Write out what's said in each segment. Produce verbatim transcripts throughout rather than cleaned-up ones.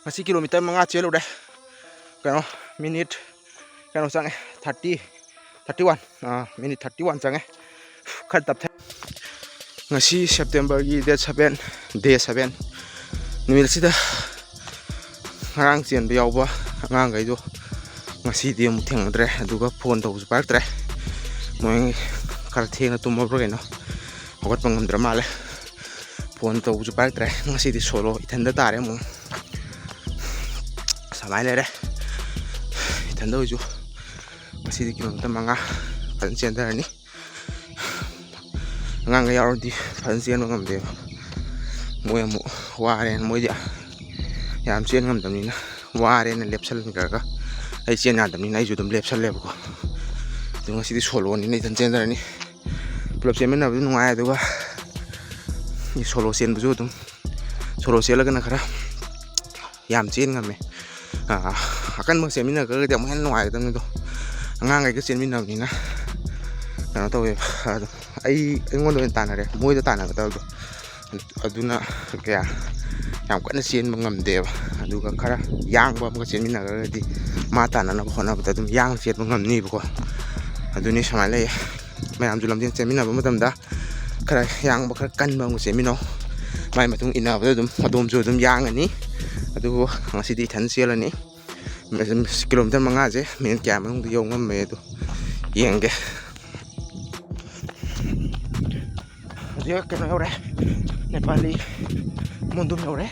ꯉꯁꯤ ꯀꯤꯂꯣꯃꯤꯇꯔ ꯃꯉꯥ ꯆꯦꯜꯂꯨꯔꯦ꯫ ꯀꯩꯅꯣ, ꯃꯤꯅꯤꯠ, ꯀꯩꯅꯣ ꯆꯪꯉꯦ, ꯊꯥꯔꯇꯤ, ꯊꯥꯔꯇꯤ ꯋꯥꯟ, ꯑꯥ, ꯃꯤꯅꯤꯠ ꯊꯥꯔꯇꯤ ꯋꯥꯟ ꯆꯪꯉꯦ꯫ ꯈꯔ ꯇꯞꯊꯩ꯫ ꯉꯁꯤ ꯁꯦꯞꯇꯦꯝꯕꯔꯒꯤ ꯗꯦꯠ ꯁꯕꯦꯟ, ꯗꯦ ꯁꯕꯦꯟ ꯅꯨꯃꯤꯠꯁꯤꯗ ꯉꯔꯥꯡ ꯆꯦꯟꯕ ꯌꯥꯎꯕ ꯑꯉꯥꯡꯈꯩꯗꯣ ꯉꯁꯤꯗꯤ ꯑꯃꯨꯛ ꯊꯦꯡꯅꯗ꯭ꯔꯦ꯫ ꯑꯗꯨꯒ ꯐꯣꯟ ꯇꯧꯕꯁꯨ ꯄꯥꯏꯔꯛꯇ꯭ꯔꯦ꯫ ꯃꯣꯏ ꯈꯔ ꯊꯦꯡꯅ ꯇꯨꯝꯃꯕ꯭ꯔꯥ ꯀꯩꯅꯣ, ꯍꯧꯒꯠꯄ ꯉꯝꯗ꯭ꯔ ꯃꯥꯜꯂꯦ꯫ ꯐꯣꯟ ꯇꯧꯕꯁꯨ ꯄꯥꯏꯔꯛꯇ꯭ꯔꯦ꯫ ꯉꯁꯤꯗꯤ ꯁꯣꯂꯣ ꯏꯊꯟꯗ ꯇꯥꯔꯦ ꯑꯃꯨꯛ꯫ ꯁꯨꯃꯥꯏꯅ ꯂꯩꯔꯦ꯫ ꯏꯊꯟꯗ ꯑꯣꯏꯁꯨ ꯉꯁꯤꯗꯤ ꯀꯤꯂꯣꯃꯤꯇꯔ ꯃꯉꯥ ꯐꯖꯅ ꯆꯦꯟꯊꯔꯅꯤ꯫ ꯑꯉꯥꯡꯒ ꯌꯥꯎꯔꯗꯤ ꯐꯖꯅ ꯆꯦꯟꯕ ꯉꯝꯗꯦꯕ꯫ ꯃꯣꯏ ꯑꯃꯨꯛ ꯋꯥꯔꯦꯅ, ꯃꯣꯏꯗꯤ ꯌꯥꯝ ꯆꯦꯟ ꯉꯝꯗꯕꯅꯤꯅ, ꯋꯥꯔꯦꯅ ꯂꯦꯞꯁꯟꯈ꯭ꯔꯒ ꯑꯩ ꯆꯦꯟ ꯌꯥꯗꯕꯅꯤꯅ ꯑꯩꯁꯨ ꯑꯗꯨꯝ ꯂꯦꯞꯁꯜꯂꯦꯕꯀꯣ꯫ ꯑꯗꯨ ꯉꯁꯤꯗꯤ ꯁꯣꯂꯣꯅꯤꯅ ꯏꯊꯟ ꯆꯦꯟꯊꯔꯅꯤ꯫ ꯄꯨꯂꯞ ꯆꯦꯟꯃꯤꯟꯅꯕꯗꯤ ꯅꯨꯡꯉꯥꯏ, ꯑꯗꯨꯒ ꯁꯣꯂꯣ ꯆꯦꯟꯕꯁꯨ ꯑꯗꯨꯝ, ꯁꯣꯂꯣ ꯆꯦꯜꯂꯒꯅ ꯈꯔ ꯌꯥꯝ ꯆꯦꯟ ꯉꯝꯃꯦ꯫ ꯑꯥ, ꯑꯀꯟꯕ ꯆꯦꯟꯃꯤꯟꯅꯈ꯭ꯔꯒꯗꯤ ꯑꯃꯨꯛ ꯍꯦꯟꯅ ꯅꯨꯡꯉꯥꯏꯒꯗꯕꯅꯤꯗꯣ꯫ ꯑꯉꯥꯡꯈꯩꯒ ꯆꯦꯟꯃꯤꯟꯅꯕꯅꯤꯅ ꯀꯩꯅꯣ ꯇꯧꯋꯦꯕ, ꯑꯗꯨꯝ ꯑꯩ, ꯑꯩꯉꯣꯟꯗ ꯑꯣꯏꯅ ꯇꯥꯟꯅꯔꯦ, ꯃꯣꯏꯗ ꯇꯥꯟꯅꯒꯗꯕꯗꯣ꯫ ꯑꯗꯨꯅ ꯀꯌꯥ ꯌꯥꯝ ꯀꯟꯅ ꯆꯦꯟꯕ ꯉꯝꯗꯦꯕ꯫ ꯑꯗꯨꯒ ꯈꯔ ꯌꯥꯡꯕ ꯑꯃꯒ ꯆꯦꯟꯃꯤꯟꯅꯈ꯭ꯔꯒꯗꯤ ꯃꯥ ꯇꯥꯟꯅꯅꯕ ꯍꯣꯠꯅꯕꯗ ꯑꯗꯨꯝ ꯌꯥꯡꯅ ꯆꯦꯟꯕ ꯉꯝꯅꯤꯕꯀꯣ꯫ ꯑꯗꯨꯅꯤ ꯁꯨꯃꯥꯏꯅ ꯂꯩꯌꯦ꯫ ꯃꯌꯥꯝꯁꯨ ꯂꯝꯖꯦꯟ ꯆꯦꯟꯃꯤꯟꯅꯕ ꯃꯇꯝꯗ ꯈꯔ ꯌꯥꯡꯕ, ꯈꯔ ꯀꯟꯕ ꯑꯃꯒ ꯆꯦꯟꯃꯤꯟꯅꯧ꯫ ꯃꯥꯏ ꯃꯇꯨꯡ ꯏꯟꯅꯕꯗ ꯑꯗꯨꯝ ꯑꯗꯣꯝꯁꯨ ꯑꯗꯨꯝ ꯌꯥꯡꯉꯅꯤ꯫ ꯑꯗꯨꯕꯨ ꯉꯁꯤꯗꯤ ꯏꯊꯟ ꯆꯦꯜꯂꯅꯤ꯫ ꯀꯤꯂꯣꯃꯤꯇꯔ ꯃꯉꯥꯁꯦ ꯃꯤꯅꯤꯠ ꯀꯌꯥ ꯃꯅꯨꯡꯗ ꯌꯧ ꯉꯝꯃꯦ ꯑꯗꯨ ꯌꯦꯡꯒꯦ꯫ ꯍꯧꯖꯤꯛ ꯀꯩꯅꯣ ꯌꯧꯔꯦ, ꯅꯦꯄꯥꯂꯤ ꯃꯣꯟꯗꯨꯝ ꯌꯧꯔꯦ꯫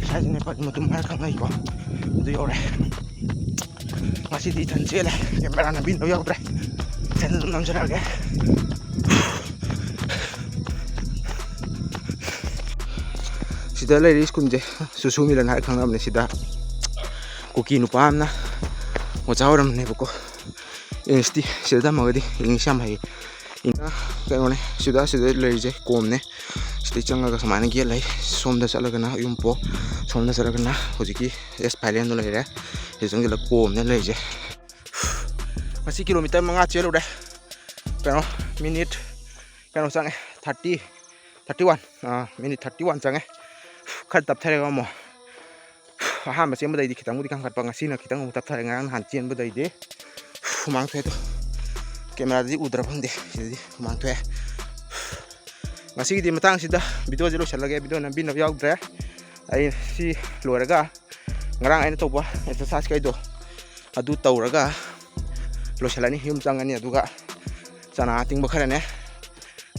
ꯁ꯭ꯋꯥꯏꯁꯦ ꯅꯦꯄꯥꯂꯤ ꯃꯣꯟꯗꯨꯝ ꯍꯥꯏꯔ ꯈꯪꯅꯩꯀꯣ, ꯑꯗꯨ ꯌꯧꯔꯦ꯫ ꯉꯁꯤꯗꯤ ꯏꯊꯟ ꯆꯦꯜꯂꯦ, ꯀꯦꯃꯦꯔꯥ ꯅꯝꯕꯤꯅꯕ ꯌꯥꯎꯗ꯭ꯔꯦ, ꯏꯊꯟ ꯑꯗꯨꯝ ꯅꯝꯖꯔꯛꯑꯒꯦ꯫ ꯁꯤꯗ ꯂꯩꯔꯤ ꯁ꯭ꯀꯨꯜꯁꯦ ꯁꯨꯁꯨ ꯃꯤꯂꯟ ꯍꯥꯏꯔ ꯈꯪꯅꯕꯅꯦ꯫ ꯁꯤꯗ ꯀꯨꯀꯤ ꯅꯨꯄꯥ ꯑꯃꯅ ꯑꯣꯖꯥ ꯑꯣꯏꯔꯝꯕꯅꯦꯕꯀꯣ꯫ ꯏꯪꯂꯤꯁꯇꯤ ꯁꯤꯗ ꯇꯝꯃꯒꯗꯤ ꯏꯪꯂꯤꯁ ꯌꯥꯝ ꯍꯩ꯫ ꯏꯪ-, ꯀꯩꯅꯣꯅꯦ, ꯁꯤꯗ, ꯁꯤꯗ ꯂꯩꯔꯤꯁꯦ ꯀꯣꯝꯅꯦ꯫ ꯁꯤꯗꯩ ꯆꯪꯉꯒ ꯁꯨꯃꯥꯏꯅ ꯒꯦꯠ ꯂꯩ꯫ ꯁꯣꯝꯗ ꯆꯠꯂꯒꯅ ꯌꯨꯝꯄꯣ, ꯁꯣꯝꯗ ꯆꯠꯂꯒꯅ ꯍꯧꯖꯤꯛꯀꯤ ꯑꯦꯁ ꯐꯥꯏꯂꯦꯟꯗꯣ ꯂꯩꯔꯦ꯫ ꯁꯤꯗ ꯆꯪꯁꯤꯜꯂꯒ ꯀꯣꯝꯅꯦ ꯂꯩꯔꯤꯁꯦ꯫ ꯉꯁꯤ ꯀꯤꯂꯣꯃꯤꯇꯔ ꯃꯉꯥ ꯆꯦꯜꯂꯨꯔꯦ꯫ ꯀꯩꯅꯣ, ꯃꯤꯅꯤꯠ, ꯀꯩꯅꯣ ꯆꯪꯉꯦ, thirty, thirty one, minute thirty one ꯆꯪꯉꯦ꯫ ꯈꯔ ꯇꯞꯊꯔꯦꯕ ꯑꯃꯨꯛ꯫ ꯑꯍꯥꯟꯕ ꯆꯦꯟꯕꯗꯩꯗꯤ ꯈꯤꯇꯪꯕꯨꯗꯤ ꯀꯟꯈꯠꯄ, ꯉꯁꯤꯅ ꯈꯤꯇꯪ ꯑꯃꯨꯛ ꯇꯞꯊꯔꯦ꯫ ꯉꯔꯥꯡ ꯅꯍꯥꯟ ꯆꯦꯟꯕꯗꯩꯗꯤ ꯍꯨꯃꯥꯡ ꯊꯣꯛꯑꯦ꯫ ꯑꯗꯣ ꯀꯦꯃꯦꯔꯥꯗꯗꯤ ꯎꯗ꯭ꯔꯥ ꯈꯪꯗꯦ, ꯁꯤꯗꯗꯤ ꯍꯨꯃꯥꯡ ꯊꯣꯛꯑꯦ꯫ ꯉꯁꯤꯒꯤꯗꯤ ꯃꯇꯥꯡꯁꯤꯗ ꯚꯤꯗꯤꯑꯣꯁꯦ ꯂꯣꯏꯁꯤꯜꯂꯒꯦ꯫ ꯚꯤꯗꯤꯑꯣ ꯅꯝꯕꯤꯅꯕ ꯌꯥꯎꯗ꯭ꯔꯦ꯫ ꯑꯩ ꯁꯤ ꯂꯣꯏꯔꯒ ꯉꯔꯥꯡ ꯑꯩꯅ ꯇꯧꯕ ꯑꯦꯛꯁꯔꯁꯥꯏꯁ ꯀꯩꯗꯣ ꯑꯗꯨ ꯇꯧꯔꯒ ꯂꯣꯏꯁꯤꯜꯂꯅꯤ꯫ ꯌꯨꯝ ꯆꯪꯉꯅꯤ꯫ ꯑꯗꯨꯒ ꯆꯅꯥ ꯑꯇꯤꯡꯕ ꯈꯔꯅꯦ,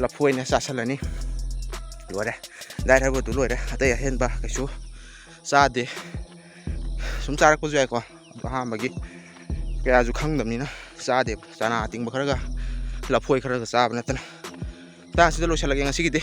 ꯂꯐꯣꯏꯅꯦ ꯆꯥꯁꯤꯜꯂꯅꯤ꯫ ꯂꯣꯏꯔꯦ꯫ ꯗꯥꯏꯠ ꯍꯥꯏꯕꯗꯨ ꯂꯣꯏꯔꯦ꯫ ꯑꯇꯩ ꯑꯍꯦꯟꯕ ꯀꯩꯁꯨ ꯆꯥꯗꯦ꯫ ꯁꯨꯝ ꯆꯥꯔꯛꯄꯁꯨ ꯌꯥꯏꯀꯣ꯫ ꯑꯗꯣ ꯑꯍꯥꯟꯕꯒꯤ ꯀꯌꯥꯁꯨ ꯈꯪꯗꯕꯅꯤꯅ ꯆꯥꯗꯦꯕ꯫ ꯆꯅꯥ ꯑꯇꯤꯡꯕ ꯈꯔꯒ ꯂꯐꯣꯏ ꯈꯔꯒ ꯆꯥꯕ ꯅꯠꯇꯅ꯫ ꯃꯇꯥꯡꯁꯤꯗ ꯂꯣꯏꯁꯤꯜꯂꯒꯦ ꯉꯁꯤꯒꯤꯗꯤ꯫